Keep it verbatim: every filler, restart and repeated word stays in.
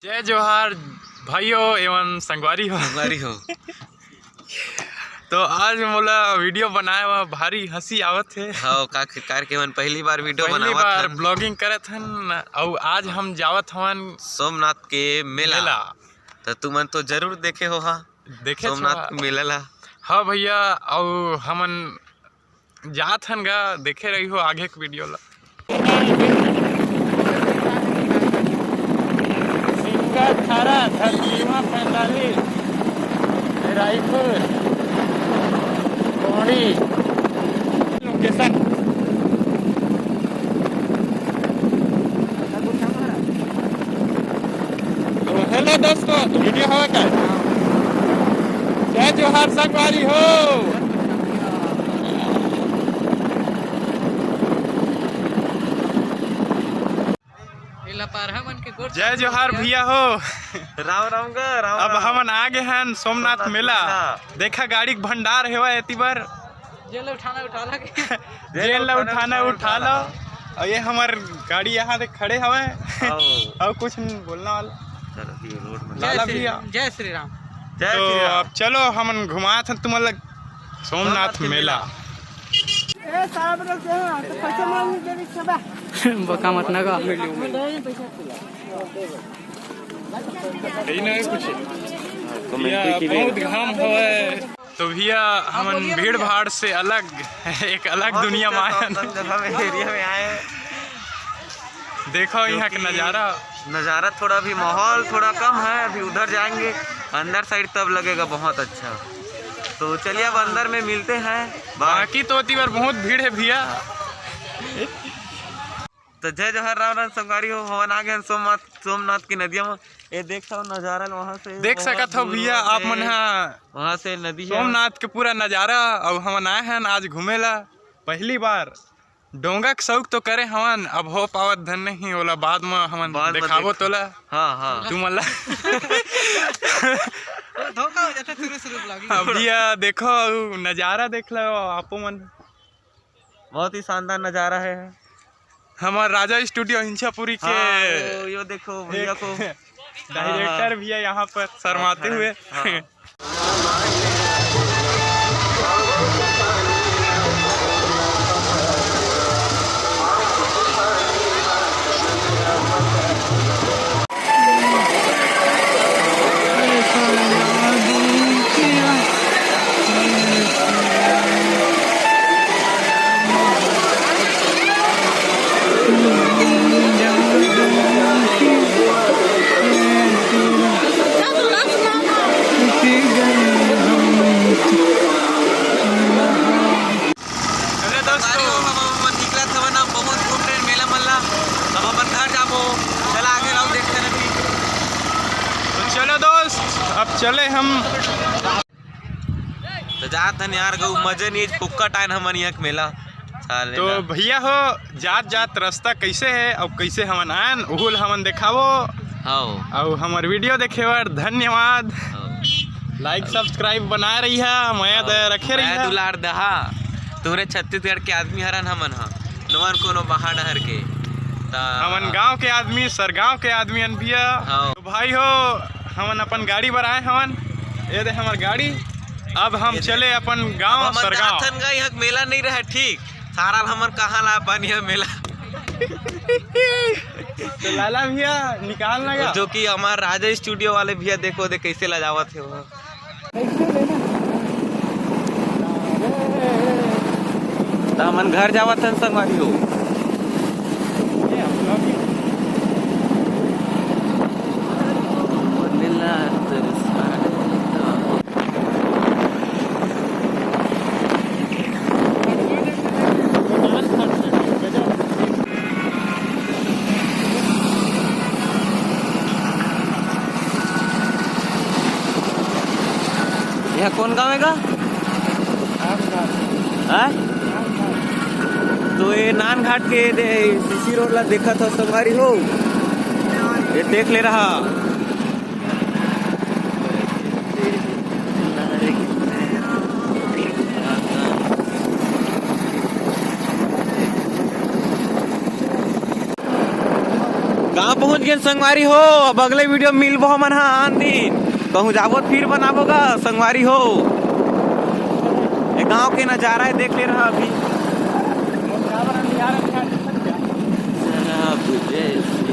जय जोहार भाइयों एवं संगवारी हो। संगवारी हो। तो आज मोला वीडियो बनाए में भारी हंसी आवत हे। हाँ, का करके मन पहली बार वीडियो पहली बनावत बार हन। ब्लॉगिंग करत हन, अउ आज हम जावत हवन सोमनाथ के मेला। मेला। तो तुमन तो जरूर देखे हो हा देखे सोमनाथ के मेला ला। हाँ भैया, अउ हमन जात हन गा, देखे रही हो आगे के वीडियो ला। सिंगर थारा, धरतीवा पैंतालीस, रायपुर, कोड़ी, लोकेशन। तो हेलो दोस्तों, तो वीडियो हवा का? जय जोहार संगवारी हो। एला पारहा मन के गोठ जय जोहार भैया हो। राम राम गा, राम अब राम। हमन आ गे हन सोमनाथ सोमनाथ मेला। मेला। देखा गाड़ी के भंडार हेवय एती बर। जेन ला उठाना उठा ला के। जेन ला उठाना उठा ला। अउ ये हमर गाड़ी यहाँ दे खड़े हवय। आओ। अउ कुछ नहीं बोलना वाला। चलो, ये रोड में। लाला जय श्री, भैया। जय श्री राम। जय तो श्री राम। अब चलो हमन घुमात हन तुमन ला सोमनाथ सोमनाथ के मेला। मेला। बोका मत ना गा। यही ना है कुछ। या, बहुत घाम हवय। तो भैया, हमन भीड़ भाड़ से अलग, एक अलग दुनिया में आए हन। जगह में, एरिया में आए हैं। देखो यहाँ के क्योंकि नज़ारा। नज़ारा थोड़ा, अभी माहौल थोड़ा कम है, अभी उधर जाएंगे अंदर साइड, तब लगेगा बहुत अच्छा। तो चलिए, अब अंदर में मिलते हैं। बाकी तो एती बर बहुत भीड़ है भैया। तो जय जोहार, राम राम संगवारी हो, हमन आ गे हन सोमनाथ, सोमनाथ के नदिया में। ये देख सकत हो नज़ारा ल वहाँ से, देख सकत हो भैया आप मन ह वहाँ से नदी है। सोमनाथ के पूरा नज़ारा। अउ हमन आए हन आज घूमे ला पहली बार। डोंगा के शौक तो करे हवन, अब हो पावत धन नहीं, ओला बाद में हमन बाद में देखाबो देख। तोला। हाँ, हाँ। तू मन ला। धोखा हो जाता शुरू शुरू vlog में। अब भैया देखो, अउ नज़ारा देख लो आपो मन। बहुत ही शानदार नज़ारा है। हमार राजा स्टूडियो हिंसापुरी के हाँ, यो, यो देखो भैया को। डायरेक्टर हाँ, हाँ। भैया यहाँ पर शर्माते हाँ, हुए। हाँ। हेलो दोस्तों। अरे, हम, हम निकलत हवन, हम बहुत घूम रहे मेला मन ला। अब अपन घर जाबो। चला आगे रहो, देखते रही। तो चलो दोस्त, अब चले हम। तो जात हन यार, गऊ मजे नहीं, फुक्का टाइन हमन यहाँ के मेला। साले तो ना। भैया हो, जात जात रास्ता कैसे है, अब कैसे हमन आयन, उहुल हमन देखाबो। हाँ। अउ हमर वीडियो देखे बर धन्यवाद। हाँ। Like subscribe बनाए रहिहा, मया हाँ। दया रखे मया रहिहा। दुलार दहा, तोरे छत्तीसगढ़ के आदमी हरन हमन हा, नोहर कोनो बाहर डहर के। ता हमन गांव के आदमी, सरगांव के आदमी अन भैया। हाँ। तो भाई हो, हमन अपन गाड़ी बर आए हवन, ये दे हमर गाड़ी। अब हम ये दे। चले अपन गांव अब हमन सरगांव। जाथन गा, यहाँ मेला नहीं रहे, ठीक। सारा हमन कहाँ ला पानी है मेला। तो लाला भैया निकाल ना गा। जो कि हमार राजा स्टूडियो वाले भैया देखो दे कैसे लजावत है वो। त हमन घर जावत हन संगवारी हो। यह कौन गांव है का? हाँ? तो ये नान घाट के दे, सीसी रोड ला देखत हो संगवारी हो, ये देख ले रहा। गांव पहुंच गेन संगवारी हो। अब अगले वीडियो मिलबो हमन ह आन दिन, कहूं जाबो त फिर बनाबो गा संगवारी हो। ये गांव के नजारा हे, देख ले रहा अभी।